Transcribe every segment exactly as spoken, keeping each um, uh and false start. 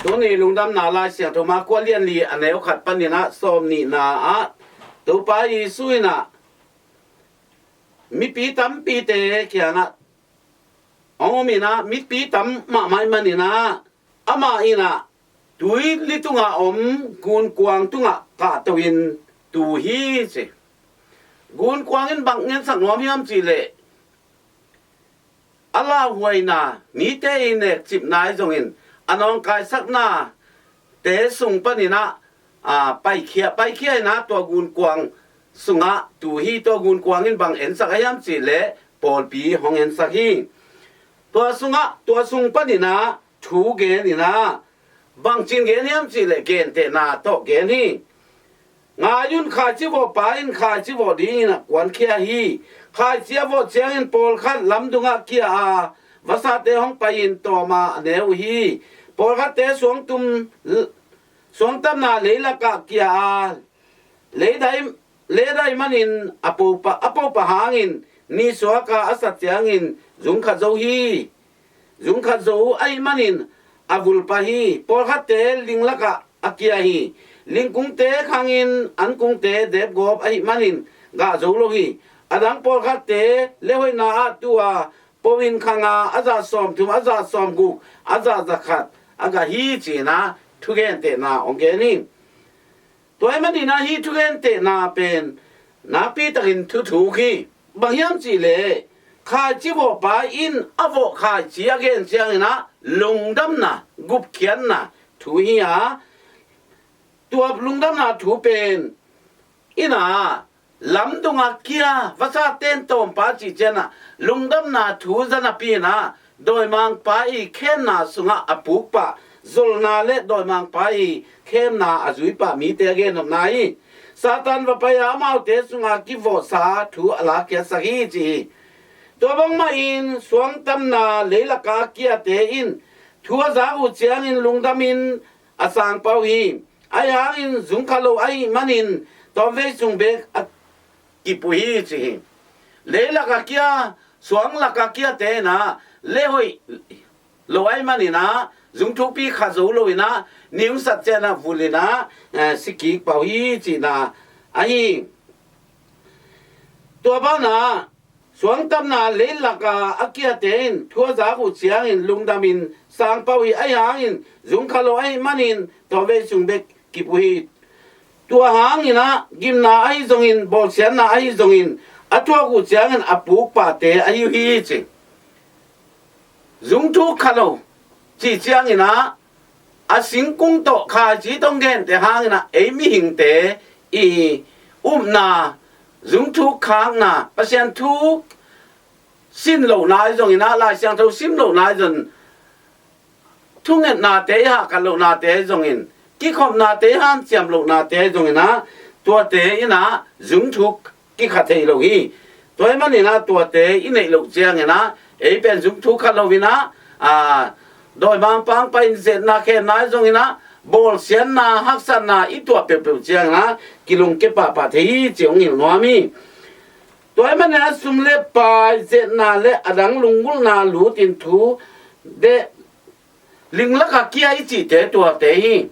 Tuni lungdamna Lai Siangtho Marka a lian li a neu khat panin ah sawm nihna ah Topa Jesu in ah mipi tampite kiangah hong om in ah, mipi tam mahmah ahih manin ah amah in ah tuili tungah om gunkuang tungah kahto in tu hi ci. Gunkuang in bang ngensak nuam hiam cih leh a lauhuaina, mite i nekcipna ahi zongin, a nawngkaisaknate sung panin ah, a, paikhia, paikhia in ah tua gunkuang sungah tu hi. Tua gunkuang in bang ensak a hiam cih leh pawlpi hong ensak hi. Tua sungah, tua sung panin ah thu gen in ah, bangci in gen hiam cih leh gentehna tawh gen hi. Ngai un, khaici vawhpa in khaici vawh dingin a kuankhia hi. Khaici a vawh ciangin pawlkhat lamdungah kia a, vasate hong pai-in tawm a, a ne uh hi. Pawlkhatte suangtum, suangtamna leilakah kia a, leidai, leidai manin a po pah, a po pah hangin ni suak a, a sat ciangin zung khat zo hi. Zung khat zo ahih manin a vul pah hi. Pawlkhatte ling lakah a kia hi. Lingkungte khangin ankungte depgawp ahih manin gah zo lo hi. A dang pawlkhatte lehoihna ah tu a, po in khang a, a zah sawmthum, a zah sawmguk, a zah zakhat a gah hi, ci-in ah thugentehna hong gen hi. Tua ahih manin ah hih thugentehna pen nakpi takin thuthuk hi. Bang hiam cih leh khaici vawhpa in a vawh khaici a gen ciangin ah lungdamna, gupkhiatna thu hi a, tua lungdamna thu pen in ah lamdungah kia, vasate in tawm pah cih ciangin ah lungdamna thu za napi in ah dawimangpa i khemna sungah a puk pah, zolna le dawimangpa i khemna a zui pah mite a gennopna hi. Satan va pai a, amaute sungah kivawhsa thu a lakkhiatsak hi, ci hi. Tua bangmah in suangtamna leilakah a kiate in thu a zak uh ciangin lungdamin a sangpah uh hi. Ahi hangin zung khat lo ahih manin tawmvei sung bek a kip uh hi, ci hi. Leilakah kia, suanglakah kiate in ah lehoih lo ahih manin ah zung thukpi kha zo lo in ah ni hong sat ciangin ah vul in ah, eh, si kik pah uh hi, cihna ahi. Tua banah suangtamna leilakah a kiate in thu a zak uh ciangin lungdamin sangpah uh hi. Ahi hangin zung khat lo ahih manin tawmvei sung bek kip uh hi. Tua hangin ah gimna ahi zongin, bawlsiatna ahi zongin a thuak uh ciangin a puk pahte ahi uh hi, ci. Zung thuk khat lo cih ciangin ah a singkung tawh khaici tawh genteh hangin ah ei mihingte i upna, zung thuk khakna, Pasian thu sin lohna ahi zongin ah, Lai Siangtho sim lohna ahi zongin, thungetnate i hahkat lohnate ahi zongin, kikhopnate i hanciam lohnate ahi zongin ah, tuate in ah zung thuk kikha thei lo hi. Tua ahih manin ah tuate i neih loh ciangin ah ei pen zung thuk kha lo in ah, a, dawimangpa hong pai-in zetna khemna ahi zongin ah bawlsiatna, haksatna i tuah peuhpeuh ciangin ah kilungkia pahpah thei hi, ci hong hilh nuam hi. Tua ahih manin ah sum le pai, zetna le a dang lunggulhna lutin thu deh, ling lakah kia i cihte tuate hi.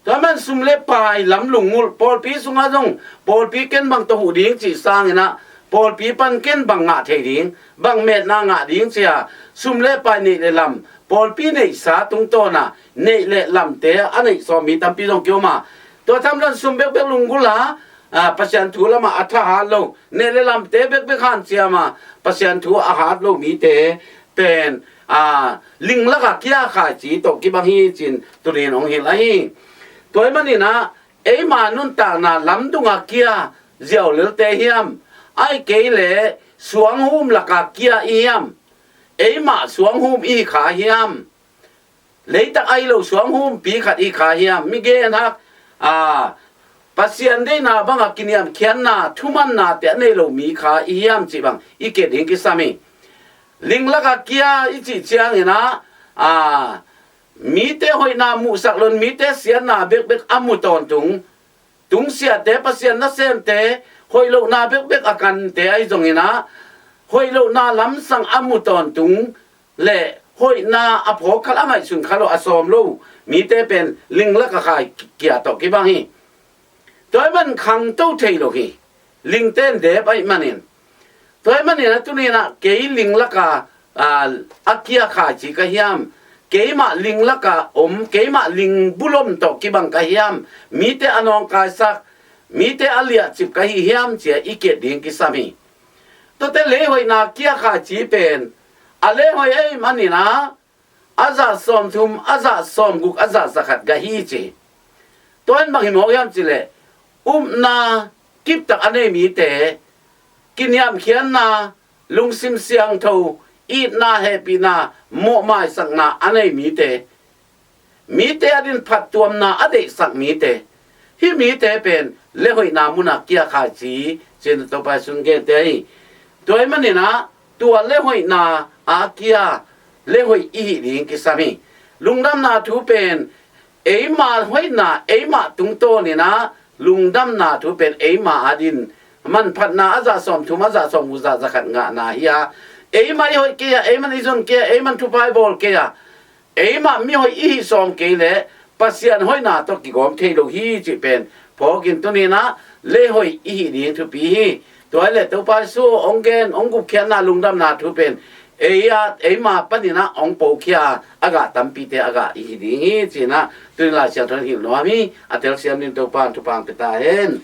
Tua ahih manin sum le pai lam lunggulh, pawlpi sungah zong pawlpi ken bang tawh huh ding cih sangin ah pawlpi pan ken bang ngah thei ding, bang metna ngah ding ci-a sum le pai, neih le lam, pawlpi neihsa tungtawn a neih le lamte a neih sawm mi tampi zong kiom a, tua thamloh in sum bekbek lunggulh a, a, Pasian thu lamah a thahat lo, neih le lamte bekbek hanciam a Pasian thu a hat lo mite pen, a, ling lakah kia khaici tawh kibang hi, ci-in tuni-in hong hilh ahi. Tua ahih manin ah eima nuntakna lamdungah kia ziau lelte hiam, ahih kei leh suanghum lakah kia i hiam? Eimah suanghum i hi kha hiam? Leitak ahi lo suanghumpi khat i hi kha hiam? Mi genhak, a, Pasian deihna bangah kiniamkhiatna, thumannate a nei lo mi kha i hiam cih bang i kep ding kisam hi. Ling lakah kia i cih ciangin ah, a, mite hoihna muhsak loin mite siatna bekbek a mu tawntung, tungsiahte, Pasian nasemte, hoih lohna bekbek a kante ahi zongin ah, hoih lohna lamsang a mu tawntung le hoihna a phawk kha lo, a ngaihsun kha lo, a sawm lo mite pen ling laka khaikhia tawh kibang hi. Tua ahih man khangto thei lo hi. Lingte in dep ahih manin. Tua ahih manin a tuninah kei ling laka, a, a kia khaici ka hiam? Keimah ling laka om, keimah ling bulom tawh kibang ka hiam? Mite a nawngkaisak, mite a liahcip ka hi hiam cia i kiat ding kisam hi. Tuate lei hoihna kia khaici pen a lei hoih ahih maninah a zah sawmthum, a zah sawmguk, a zah zakhat gah hi ci. Tua in bang hi mawk hiam cileh, upna kiptak a nei mite, kiniamkhiatna, lungsim siangtho, itna, hehpihna, mawhmaisakna a nei mite, mite adin phattuamna a deihsak mite, hih mite pen lehoihna munah kia khaici, ci-in Topa Jesuh in gente hi. Tua ahih maninah tua lehoihna a kia lehoih i hih ding kisam hi. Lungdamna thu pen eima hoihna, eima tungtawninah lungdamna thu pen eima adin manphatna, a zah sawmthum, a zah sawmguk, zah zakhat ngahna hi a, eima i hoih kei a, eiman i zon kei a, eiman thupha i bawl kei a, eimah mihoih i hih sawm kei leh Pasian hoihna tawh kigawm thei lo hi cih pen phawkin tuninah leihoih i hih ding thupi hi. Tua hileh Topa Jesuh hong gen, hong gupkhiatna lungdamna thu pen ei a, eima paninah hong pokhia a gah tampite a gah i hi ding hi, ci-inah tuni Lai Siangtho in hilh nuam hi. A telsiam ding Topa in thupha hong pia ta hen.